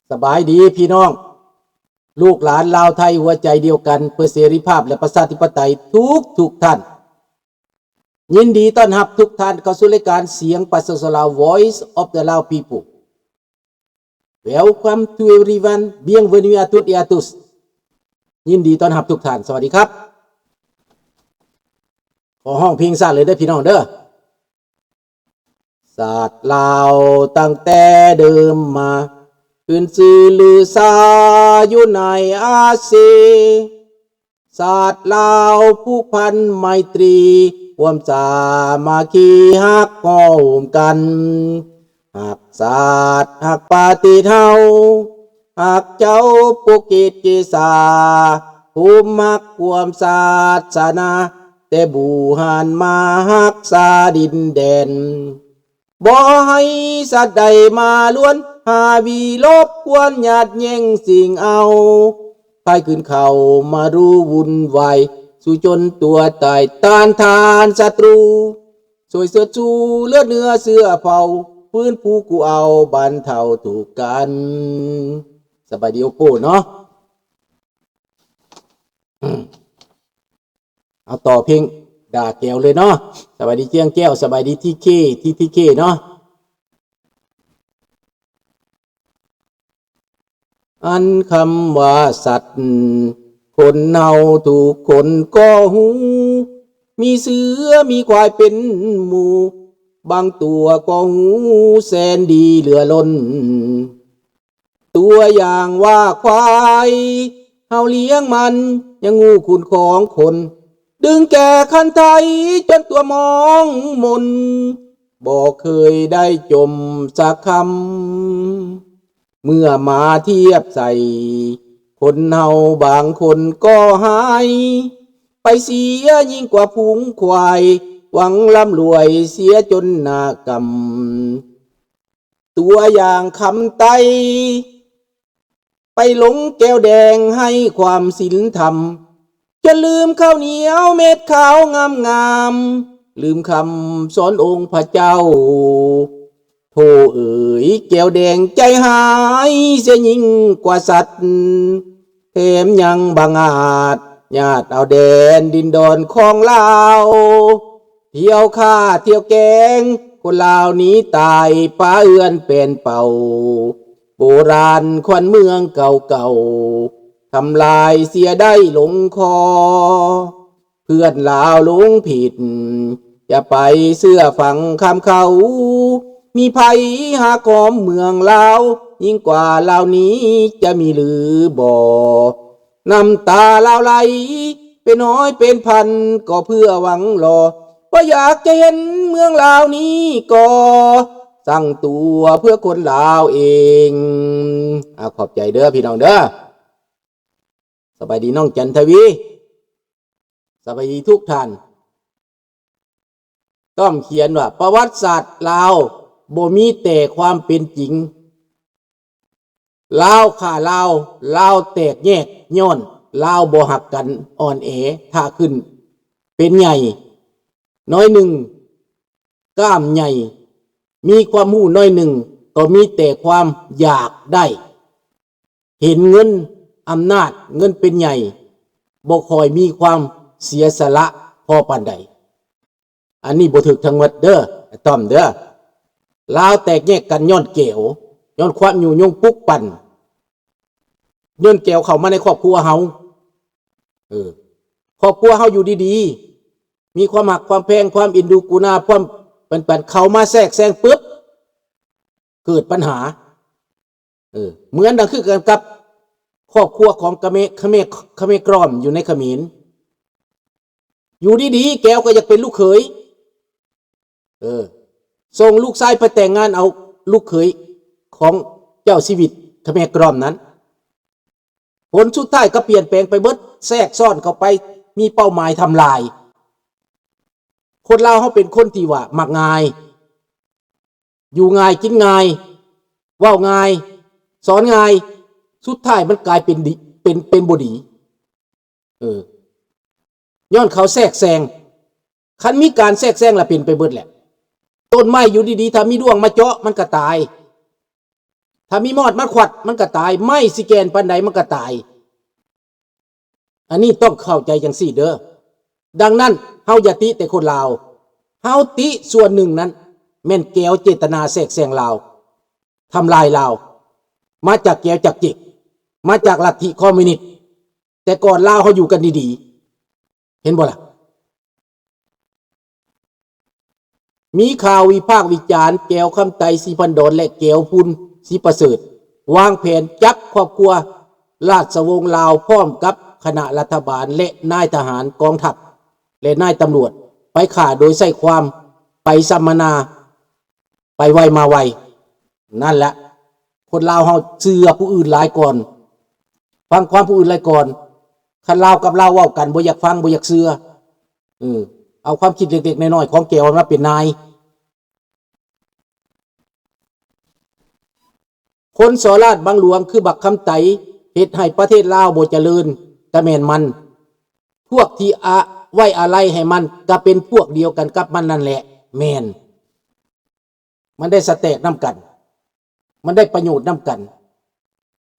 ສະບາຍດີພີ່ນ້ອງ ລູກຫຼານລາວໄທຫົວໃຈດຽວກັນ ເພື່ອເສລີພາບ ແລະ ປະຊາທິປະໄຕທຸກໆທ່ານ. ຍິນດີຕ້ອນຮັບທຸກທ່ານເຂົ້າສູ່ລາຍການສຽງປະຊາຊົນລາວ Voice of the Lao People. Welcome to everyone. Bienvenue à toutes et à tous. ຍິນດີຕ້ອນຮັບທຸກທ່ານ. ສະຫວັດດີຄັບ. ຂໍຮ້ອງເພງຊາດເລີຍເດີພີ່ນ້ອງເດີ. ຊາດລາວຕັ້ງແຕ່ເດີມມາ ຂຶ້ນຊື່ລືຊາຢູ່ໃນອາຊີ. ຊາດລາວຜູກພັນໄມຕຣີ ຮ່ວມສາມັກຄີຮັກຮ້ອມກັນ. ຮັກຊາດຮັກປະເທດເຮົາ ຮັກເຈົ້າປົກເກດເກສາ ພູມຮັກຄວາມສາສະໜາ ແຕ່ບູຮານມາຮັກສາດິນແດນ. ບໍ່ໃຫ້ສັດໃດມາລວນ ຫາວີລົບກວນ ຍາດແຍ່ງຊິງເອົາ ພາຍຄືນເຂົ້າມາຮູ້ວຸ່ນວາຍ ສູ້ຈົນຕົວຕາຍ ຕ້ານທານສັດຕູ ຊ່ວຍເຊີດຊູເລືອດເນື້ອເຊື້ອເຜົ່າ ຟື້ນຟູກູ້ເອົາບັນເທົາທຸກກັນ. ສະບາຍດີໂອໂກ້ເນາະ. ເອົາຕໍ່ເພງດາແກວເລີຍເນາະ. ສະບາຍດີຈຽງແກ້ວ ສະບາຍດີທີເຄ ທີທີເຄເນາະ. ອັນຄຳວ່າສັດ ຄົນເຮົາທຸກຄົນກໍຮູ້ ມີເສືອມີຄວາຍເປັນໝູ່ ບາງຕົວກໍຮູ້ແສນດີເຫຼືອລົ້ນ. ຕົວຢ່າງວ່າຄວາຍ ເຮົາລ້ຽງມັນ ຍັງຮູ້ຄຸນຂອງຄົນ ດຶງແກ່ຄັນໄທຈົນຕົວມອງມົນ ບໍ່ເຄີຍໄດ້ຈົ່ມສັກຄຳ. ເມື່ອມາທຽບໃສ່ ຄົນເຮົາບາງຄົນກໍຮ້າຍ ໄປເສຍຍິ່ງກວ່າຝູງຄວາຍ ຫວັງລ່ຳລວຍເສຍຈົນນະກຳ. ຕົວຢ່າງຄຳໄຕ້ ໄປຫຼົງແກ້ວແດງໃຫ້ຄວາມສິນທຳ ຈົນລືມເຂົ້າໜຽວເມັດຂາວງາມໆ ລືມຄຳສອນອົງພະເຈົ້າ. ໂທເອີຍ ແກ້ວແດງໃຈຮ້າຍເສຍຍິ່ງກວ່າສັດ ແຖມຍັງບັງອາດຍາດເອົາແດນດິນດອນຂອງລາວ ທ່ຽວຂ້າທ່ຽວແກງ ຄົນລາວໜີຕາຍ ປະເຮືອນແປນເປົ່າ ໂບລານຂວັນເມືອງເກົ່າໆ ທຳລາຍເສຍໄດ້ລົງຄໍ. ເພື່ອນລາວຫຼົງຜິດ ຢ່າໄປເຊື່ອຟັງຄຳເຂົາ ມີໃຜຫາກອມເມືອງລາວ ຍິ່ງກວ່າລາວນີ້ຈະມີຫຼືບໍ່? ນ້ຳຕາລາວໄຫຼເປັນຮ້ອຍເປັນພັນ ກໍເພື່ອຫວັງລໍ ບໍ່ຢາກຈະເຫັນເມືອງລາວນີ້ກໍ ສ້າງຕົວເພື່ອຄົນລາວເອງ. ອາ ຂອບໃຈເດີພີ່ນ້ອງເດີ. ສະບາຍດີນ້ອງຈັນທະວີ ສະບາຍດີທຸກທ່ານ. ຕ້ອມຂຽນວ່າ ປະຫວັດສາດລາວບໍ່ມີແຕ່ຄວາມເປັນຈິງ. ລາວຂ້າລາວ, ລາວແຕກແຍກຍ້ອນລາວບໍ່ຮັກກັນ, ອ່ອນແອ, ຖ້າຂຶ້ນເປັນໃຫຍ່ໜ້ອຍໜຶ່ງ, ກ້າມໃຫຍ່, ມີຄວາມຮູ້ໜ້ອຍໜຶ່ງ, ກໍມີແຕ່ຄວາມຢາກໄດ້, ເຫັນເງິນ, ອຳນາດ, ເງິນເປັນໃຫຍ່, ບໍ່ຄ່ອຍມີຄວາມເສຍສະຫຼະພໍປານໃດ. ອັນນີ້ບໍ່ຖືກທັງໝົດເດີ ອ້າຍຕ້ອມເດີ. ລາວແຕກແຍກກັນຍ້ອນແກວ, ຍ້ອນຄວາມຍຸຍົງປຸກປັ່ນ, ຍ້ອນແກວເຂົ້າມາໃນຄອບຄົວເຮົາ. ເອີ, ຄອບຄົວເຮົາຢູ່ດີໆ, ມີຄວາມຮັກຄວາມແພງ, ຄວາມເອັນດູກະລຸນາ, ຄວາມປັນກັນ, ເຂົ້າມາແຊກແຊງປຶບ, ເກີດບັນຫາ. ເອີ, ເໝືອນດັ່ງຄືກັນກັບຄອບຄົວຂອງຂະເມ, ຂະເມ, ຂະເມກຣອມຢູ່ໃນຂະເໝນ. ຢູ່ດີໆ ແກວກໍຢາກເປັນລູກເຂີຍ. ເອີ, ສົ່ງລູກຊາຍໄປແຕ່ງງານເອົາລູກເຂີຍຂອງເຈົ້າຊີວິດຂະເມກຣອມນັ້ນ. ຜົນສຸດທ້າຍກໍປ່ຽນແປງໄປເບິດ, ແຊກຊ້ອນເຂົ້າໄປ, ມີເປົ້າໝາຍທຳລາຍ. ຄົນລາວເຮົາເປັນຄົນທີ່ວ່າມັກງ່າຍ, ຢູ່ງ່າຍ, ກິນງ່າຍ, ເວົ້າງ່າຍ, ສອນງ່າຍ, ສຸດທ້າຍມັນກາຍເປັນດີ, ເປັນ, ເປັນບໍ່ດີ. ເອີ, ຍ້ອນເຂົາແຊກແຊງ. ຄັນມີການແຊກແຊງລະເປັນໄປເບິດແຫຼະ. ຕົ້ນໄມ້ຢູ່ດີໆ ຖ້າມີດ້ວງມາເຈາະ ມັນກໍຕາຍ. ຖ້າມີມອດມາຂວັດ ມັນກໍຕາຍ, ໄມ້ຊິແກ່ນປານໃດ ມັນກໍຕາຍ. ອັນນີ້ຕ້ອງເຂົ້າໃຈຈັ່ງຊີ້ເດີ. ດັ່ງນັ້ນ ເຮົາຢ່າຕິແຕ່ຄົນລາວ, ເຮົາຕິສ່ວນໜຶ່ງນັ້ນ ແມ່ນແກວເຈດຕະນາແຊກແຊງລາວ, ທຳລາຍລາວ, ມາຈາກແກວຈາກເຈັກ, ມາຈາກລັດທິຄອມມິວນິດ. ແຕ່ກ່ອນລາວເຮົາຢູ່ກັນດີໆ, ເຫັນບໍ່ລະ? ມີຂ່າວວິພາກວິຈານແກວຄຳໄຕ ສີພັນດອນ ແລະ ແກວພຸ່ນ ສີປະເສີດ ວາງແຜນຈັບຄອບຄົວລາຊະວົງລາວ ພ້ອມກັບຄະນະລັດຖະບານ ແລະ ນາຍທະຫານກອງທັບ ແລະ ນາຍຕຳຫຼວດ ໄປຂ້າໂດຍໃຊ້ຄວາມ, ໄປສຳມະນາ, ໄປໄວມາໄວ. ນັ້ນແຫຼະ ຄົນລາວເຮົາເຊື່ອຜູ້ອື່ນຫຼາຍກ່ອນ, ຟັງຄວາມຜູ້ອື່ນຫຼາຍກ່ອນ. ຄັນລາວກັບລາວເວົ້າກັນ ບໍ່ຢາກຟັງ, ບໍ່ຢາກເຊື່ອ. ເອີ ເອົາຄວາມຄິດເລັກໆນ້ອຍໆຂອງແກວມາເປັນນາຍ. ຄົນສໍ້ລາດບັງຫຼວງຄືບັກຄຳໄຕ ເຮັດໃຫ້ປະເທດລາວບໍ່ຈະເລີນ ກະແມ່ນມັນ. ພວກທີ່ອະ ໄວ້ອາໄລໃຫ້ມັນ ກະເປັນພວກດຽວກັນກັບມັນນັ້ນແຫຼະ. ແມ່ນ. ມັນໄດ້ສະແຕກນຳກັນ, ມັນໄດ້ປະໂຫຍດນຳກັນ.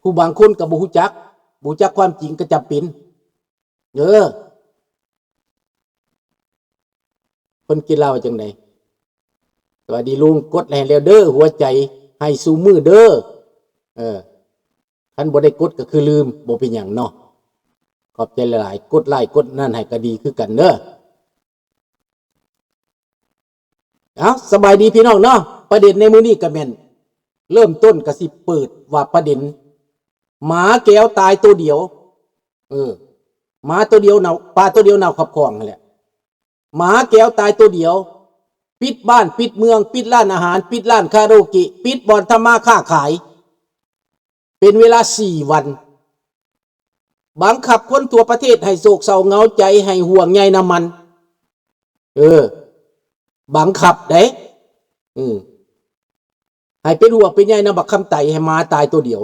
ຜູ້ບາງຄົນກໍບໍ່ຮູ້ຈັກ, ບໍ່ຮູ້ຈັກຄວາມຈິງກໍຈຳເປັນ. ເອີ ເພິ່ນກິນເຫຼົ້າວ່າຈັ່ງໃດ? ສະບາຍດີລຸງ, ກົດໃຫ້ແລ້ວເດີ, ຫົວໃຈໃຫ້ຊຸມື້ເດີ. ເອີ ຄັນບໍ່ໄດ້ກົດກໍຄືລືມ, ບໍ່ເປັນຫຍັງເນາະ. ຂອບໃຈຫຼາຍໆ, ກົດໄລ້ກົດນັ້ນໃຫ້ກໍດີຄືກັນເດີ. ເອົ້າ ສະບາຍດີພີ່ນ້ອງເນາະ. ປະເດັນໃນມື້ນີ້ກໍແມ່ນ ເລີ່ມຕົ້ນກໍຊິເປີດວ່າປະເດັນ ໝາແກວຕາຍໂຕດຽວ. ເອີ ໝາໂຕດຽວເນົ່າ, ປາໂຕດຽວເນົ່າຂອບຂອງຫັ້ນແຫຼະ. ໝາແກວຕາຍໂຕດຽວ ປິດບ້ານປິດເມືອງ, ປິດຮ້ານອາຫານ, ປິດຮ້ານຄາຣາໂອເກະ, ປິດບ່ອນທຳມາຄ້າຂາຍ ເປັນເວລາສີ່ວັນ. ບັງຄັບຄົນທົ່ວປະເທດໃຫ້ໂສກເສົ້າເຫງົາໃຈ, ໃຫ້ຫ່ວງໃຍນຳມັນ. ເອີ ບັງຄັບເດ້. ເອີ ໃຫ້ເປັນຫ່ວງເປັນໃຍນຳບັກຄຳໄຕ, ໃຫ້ໝາຕາຍໂຕດຽວ.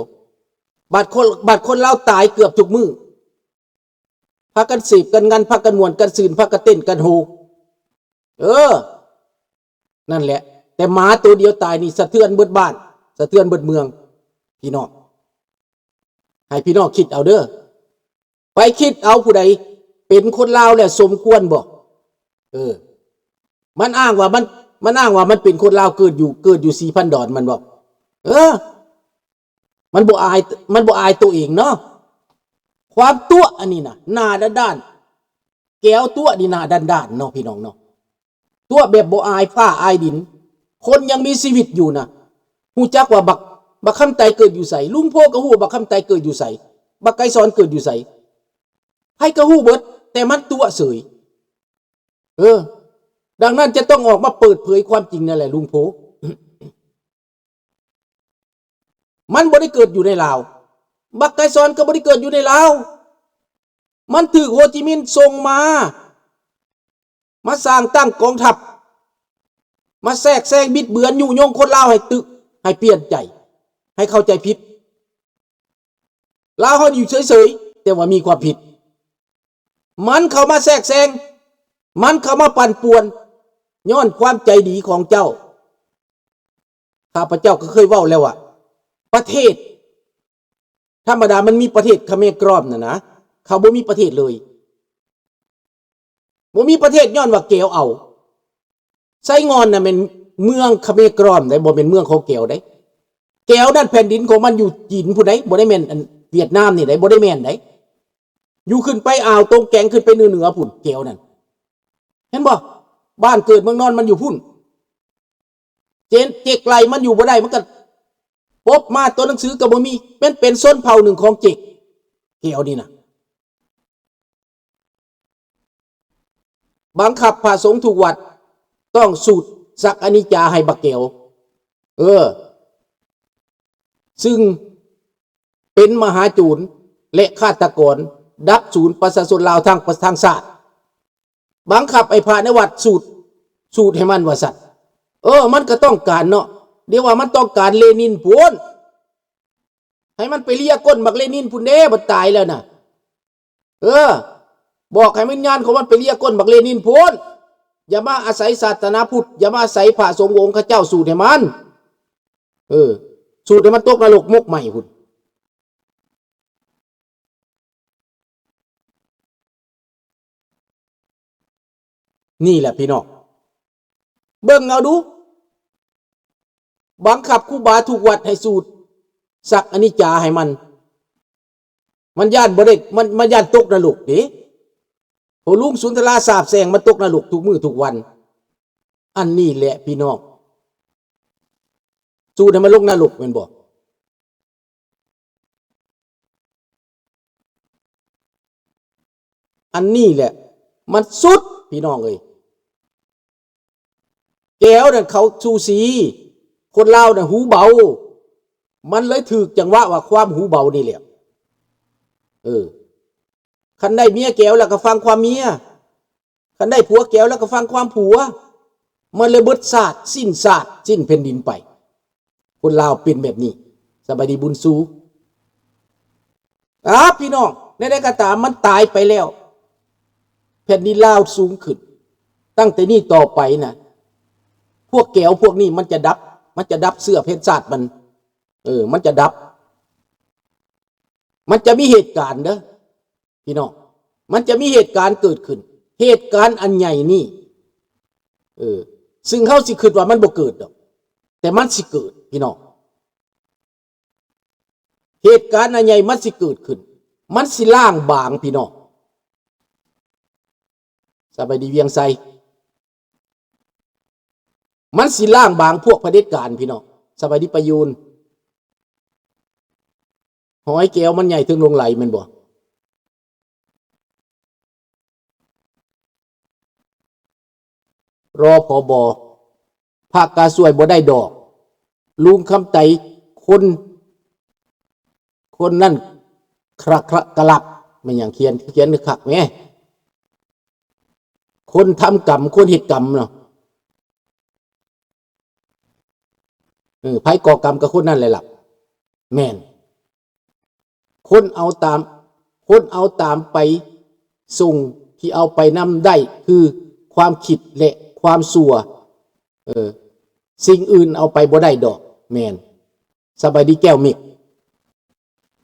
ບາດຄົນ, ບາດຄົນລາວຕາຍເກືອບທຸກມື້. ພາກັນເສບກັນງັນ, ພາກັນມ່ວນກັນຊື່ນ, ພາກັນເຕັ້ນກັນໂຮ. ເອີ ນັ້ນແຫຼະ. ແຕ່ໝາໂຕດຽວຕາຍນີ້ສະເທືອນເບິດບ້ານ, ສະເທືອນເບິດເມືອງ ພີ່ນ້ອງ. ໃຫ້ພີ່ນ້ອງຄິດເອົາເດີ. ໄປຄິດເອົາ, ຜູ້ໃດເປັນຄົນລາວແລ້ວສົມຄວນບໍ່? ເອີ ມັນອ້າງວ່າມັນ, ມັນອ້າງວ່າມັນເປັນຄົນລາວ, ເກີດຢູ່, ເກີດຢູ່ສີພັນດອນ, ມັນບອກ ເອີ ມັນບໍ່ອາຍ, ມັນບໍ່ອາຍໂຕເອງເນາະ. ຄວາມຕົວະອັນນີ້ນະ ໜ້າດ້ານໆ. ແກວຕົວະນີ້ໜ້າດ້ານໆເນາະ ພີ່ນ້ອງເນາະ. ຕົວະແບບບໍ່ອາຍຟ້າອາຍດິນ. ຄົນຍັງມີຊີວິດຢູ່ນະ ຮູ້ຈັກວ່າບັກ, ບັກຄຳໄຕເກີດຢູ່ໃສ? ລຸງໂພກໍຮູ້ວ່າບັກຄຳໄຕເກີດຢູ່ໃສ, ບັກໄກສອນເກີດຢູ່ໃສ? ໃຜກໍຮູ້ເບິດ, ແຕ່ມັນຕົວະເສີຍ. ເອີ ດັ່ງນັ້ນຈະຕ້ອງອອກມາເປີດເຜີຍຄວາມຈິງນັ້ນແຫຼະ ລຸງໂພ. ມັນບໍ່ໄດ້ເກີດຢູ່ໃນລາວ. ບັກໄກສອນກໍບໍ່ໄດ້ເກີດຢູ່ໃນລາວ. ມັນຖືກໂຮຈິມິນສົ່ງມາ, ມາສ້າງຕັ້ງກອງທັບ, ມາແຊກແຊງບິດເບືອນ, ຍຸຍົງຄົນລາວໃຫ້ຕຶກ, ໃຫ້ປ່ຽນໃຈ, ໃຫ້ເຂົ້າໃຈຜິດ. ລາວເຮົາຢູ່ເສີຍໆ ແຕ່ວ່າມີຄວາມຜິດ. ມັນເຂົ້າມາແຊກແຊງ, ມັນເຂົ້າມາປັ່ນປ່ວນ ຍ້ອນຄວາມໃຈດີຂອງເຈົ້າ. ຂ້າພະເຈົ້າກໍເຄີຍເວົ້າແລ້ວວ່າ ປະເທດ ທຳມະດາມັນມີປະເທດຂະເໝກຣອມນັ້ນນະ, ເຂົາບໍ່ມີປະເທດເລີຍ. ບໍ່ມີປະເທດຍ້ອນວ່າແກວເອົາ. ໄຊງ່ອນນະແມ່ນເມືອງຂະເໝກຣອມໃດ໋, ບໍ່ແມ່ນເມືອງຂອງແກວໃດ໋. ແກວນັ້ນແຜ່ນດິນຂອງມັນຢູ່ຈີນພຸ້ນໃດ໋, ບໍ່ໄດ້ແມ່ນອັນຫວຽດນາມນີ້ໃດ໋, ບໍ່ໄດ້ແມ່ນໃດ໋. ຢູ່ຂຶ້ນໄປອ່າວຕົງແກງ, ຂຶ້ນໄປເໜືອໆພຸ້ນ ແກວນັ້ນ. ເຫັນບໍ່? ບ້ານເກີດເມືອງນອນມັນຢູ່ພຸ້ນ. ເຈັກໄລ່ມັນຢູ່ບໍ່ໄດ້, ມັນກໍປົບມາ, ຕົວໜັງສືກໍບໍ່ມີ. ມັນເປັນຊົນເຜົ່າໜຶ່ງຂອງເຈັກ, ແກວນີ້ນະ. ບັງຄັບພະສົງທຸກວັດຕ້ອງສູດສັກອະນິດຈາໃຫ້ບັກແກວ. ເອີ ຊຶ່ງເປັນມະຫາໂຈນ ແລະ ຄາດຕະກອນ ດັບສູນປະຊາຊົນລາວທັງ ທັງຊາດ. ບັງຄັບໃຫ້ພະໃນວັດສູດ, ສູດໃຫ້ມັນວ່າຊັ້ນ. ເອີ ມັນກໍຕ້ອງການເນາະ. ດຽວວ່າມັນຕ້ອງການເລນິນພຸ້ນ. ໃຫ້ມັນໄປເລຍກົ້ນບັກເລນິນພຸ້ນເດ້, ບັດຕາຍແລ້ວນະ. ເອີ ບອກໃຫ້ວິນຍານຂອງມັນໄປເລຍກົ້ນບັກເລນິນພຸ້ນ. ຢ່າມາອາໄສສາສະໜາພຸດ, ຢ່າມາອາໄສພະສົງອົງຂະເຈົ້າສູດໃຫ້ມັນ. ເອີ ສູດໃຫ້ມັນຕົກນະລົກໝົກໄໝ້ພຸ້ນ. ນີ້ແຫຼະພີ່ນ້ອງ ເບິ່ງເອົາດູ ບັງຄັບຄູບາທຸກວັດໃຫ້ສູດສັກອະນິດຈາໃຫ້ມັນ ມັນຢ້ານບໍ່ໄດ້ ມັນ ມັນຢ້ານຕົກນະລົກເດ້. ໂອ້ ລຸງສຸນທະລາສາບແຊ່ງມັນຕົກນະລົກທຸກມື້ທຸກວັນ. ອັນນີ້ແຫຼະພີ່ນ້ອງ ສູດໃຫ້ມັນລົງນະລົກແມ່ນບໍ່? ອັນນີ້ແຫຼະມັນສຸດພີ່ນ້ອງເອີຍ. ແກວນັ້ນເຂົາສູສີ ຄົນລາວນັ້ນຫູເບົາ ມັນເລີຍຖືກຈັງຫວະວ່າຄວາມຫູເບົານີ້ແຫຼະ. ເອີ ຄັນໄດ້ເມຍແກວແລ້ວກໍຟັງຄວາມເມຍ ຄັນໄດ້ຜົວແກວແລ້ວກໍຟັງຄວາມຜົວ ມັນເລີຍເບິດຊາດ ສິ້ນຊາດ ສິ້ນແຜ່ນດິນໄປ. ຄົນລາວເປັນແບບນີ້. ສະບາຍດີບຸນຊູ. ອາ ພີ່ນ້ອງ ແນວໃດກໍຕາມ ມັນຕາຍໄປແລ້ວ ແຜ່ນດິນລາວສູງຂຶ້ນ. ຕັ້ງແຕ່ນີ້ຕໍ່ໄປນະ ພວກແກວພວກນີ້ມັນຈະດັບ ມັນຈະດັບເຊື້ອເພັນຊາດມັນ. ເອີ ມັນຈະດັບ ມັນຈະມີເຫດການເດີ ພີ່ນ້ອງ ມັນຈະມີເຫດການເກີດຂຶ້ນ ເຫດການອັນໃຫຍ່ນີ້ ເອີ ຊຶ່ງເຮົາຊິຄິດວ່າມັນບໍ່ເກີດດອກ ແຕ່ມັນຊິເກີດ ພີ່ນ້ອງ. ເຫດການອັນໃຫຍ່ມັນຊິເກີດຂຶ້ນ ມັນຊິລ້າງບາງ ພີ່ນ້ອງ. ສະບາຍດີວຽງໄຊ. ມັນຊິລ້າງບາງພວກຜະເດັດການ ພີ່ນ້ອງ. ສະບາຍດີປະຍູນ. ຫອຍແກ້ວມັນໃຫຍ່ເຖິງຫຼົງໄຫຼແມ່ນບໍ່? ຣ ຜ ບ ພາກາຊ່ວຍບໍ່ໄດ້ດອກ ລຸງຄຳໄຕ ຄົນ ຄົນນັ້ນ ຄະ ຄະ ກະລັບ ແມ່ນຫຍັງ ຂຽນ ຂຽນຄັກແໝ ຄົນທຳກຳ ຄົນເຮັດກຳເນາະ ເອີ ໃຜກໍ່ກຳກໍຄົນນັ້ນແຫຼະລັບ ແມ່ນ ຄົນເອົາຕາມ ຄົນເອົາຕາມໄປສົ່ງ ທີ່ເອົາໄປນຳໄດ້ຄືຄວາມຄິດ ແລະ ຄວາມຊົ່ວ ເອີ ສິ່ງອື່ນເອົາໄປບໍ່ໄດ້ດອກ ແມ່ນ ສະບາຍດີແກ້ວເມັກ.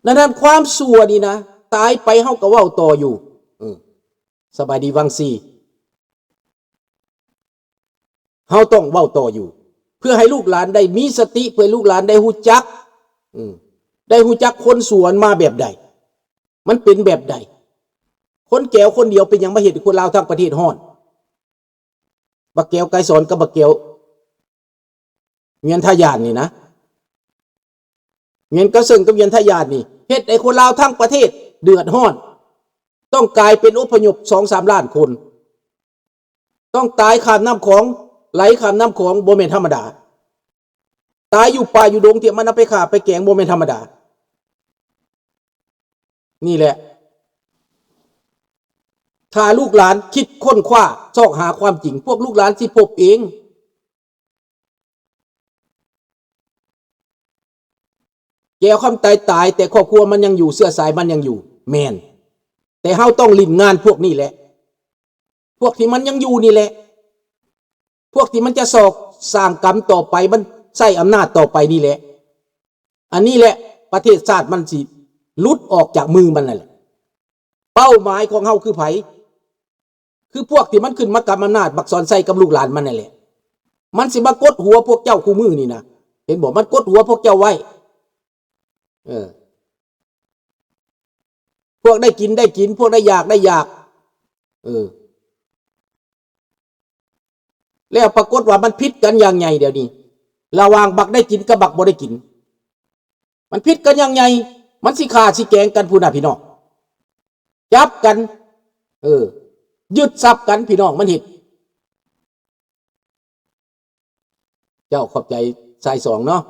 ດັ່ງນັ້ນຄວາມຊົ່ວນີ້ນະ ຕາຍໄປເຮົາກໍເວົ້າຕໍ່ຢູ່ ເອີ ສະບາຍດີວັງຊີ. ເຮົາຕ້ອງເວົ້າຕໍ່ຢູ່ ເພື່ອໃຫ້ລູກຫຼານໄດ້ມີສະຕິ ເພື່ອໃຫ້ລູກຫຼານໄດ້ຮູ້ຈັກ ເອີ ໄດ້ຮູ້ຈັກຄົນຊົ່ວມາແບບໃດ ມັນເປັນແບບໃດ. ຄົນແກວຄົນດຽວເປັນຫຍັງມາເຮັດໃຫ້ຄົນລາວທັງປະເທດຮ້ອນ? ບັກແກວໄກສອນກັບບັກແກວ ວຽນທະຍານນີ້ນະ ວຽນກະເຊິ່ງກັບວຽນທະຍານນີ້ ເຮັດໃຫ້ຄົນລາວທັງປະເທດເດືອດຮ້ອນ ຕ້ອງກາຍເປັນອົບພະຍົບສອງສາມລ້ານຄົນ ຕ້ອງຕາຍຂ້າມນ້ຳຂອງ ໄຫຼຂ້າມນ້ຳຂອງ ບໍ່ແມ່ນທຳມະດາ ຕາຍຢູ່ປ່າຢູ່ດົງ ທີ່ມັນເອົາໄປຂ້າໄປແກງ ບໍ່ແມ່ນທຳມະດາ. ນີ້ແຫຼະ ຖ້າລູກຫຼານຄິດຄົ້ນຄວ້າ ຊອກຫາຄວາມຈິງ ພວກລູກຫຼານຊິພົບເອງ. ແກ້ວຄຳໄຕຕາຍ ແຕ່ຄອບຄົວມັນຍັງຢູ່ ເຊື້ອສາຍມັນຍັງຢູ່ ແມ່ນ ແຕ່ເຮົາຕ້ອງຫຼິ້ນງານພວກນີ້ແຫຼະ ພວກທີ່ມັນຍັງຢູ່ນີ້ແຫຼະ ພວກທີ່ມັນຈະຊອກສ້າງກຳຕໍ່ໄປ ມັນໃຊ້ອຳນາດຕໍ່ໄປນີ້ແຫຼະ ອັນນີ້ແຫຼະ ປະເທດຊາດມັນຊິຫຼຸດອອກຈາກມືມັນນັ້ນແຫຼະ. ເປົ້າໝາຍຂອງເຮົາຄືໃຜ? ຄືພວກທີ່ມັນຂຶ້ນມາກຳອຳນາດ ບັກສອນໄຊກັບລູກຫຼານມັນນັ້ນແຫຼະ ມັນຊິມາກົດຫົວພວກເຈົ້າຄູ່ມື້ນີ້ນະ ເຫັນບໍ່? ມັນກົດຫົວພວກເຈົ້າໄວ້ ເອີ ພວກໄດ້ກິນໄດ້ກິນ ພວກໄດ້ຢາກໄດ້ຢາກ ເອີ ແລ້ວປາກົດວ່າມັນຜິດກັນຢ່າງໃຫຍ່ດຽວນີ້ ລະຫວ່າງບັກໄດ້ກິນກັບບັກບໍ່ໄດ້ກິນ ມັນຜິດກັນຢ່າງໃຫຍ່ ມັນຊິຂ້າຊິແກງກັນພຸ້ນນະພີ່ນ້ອງ ຈັບກັນ ເອີ ຍຶດຊັບກັນ ພີ່ນ້ອງ ມັນເຮັດ ເຈົ້າ ຂອບໃຈສາຍສອງເນາະ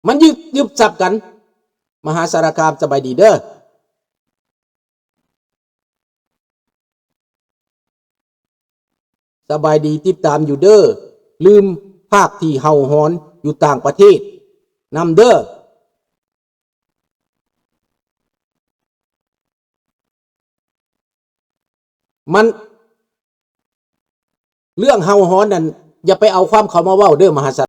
ມັນຍຶດ ຍຶດຊັບກັນ ມະຫາສາລະຄາມ ສະບາຍດີເດີ ສະບາຍດີ ຕິດຕາມຢູ່ເດີ ລືມພາກທີ່ເຮົາຮ້ອນຢູ່ຕ່າງປະເທດນຳເດີ. ມັນ ເລື່ອງເຮົາຮ້ອນນັ້ນ ຢ່າໄປເອົາຄວາມເຂົາມາເວົ້າເດີ ມະຫາສາ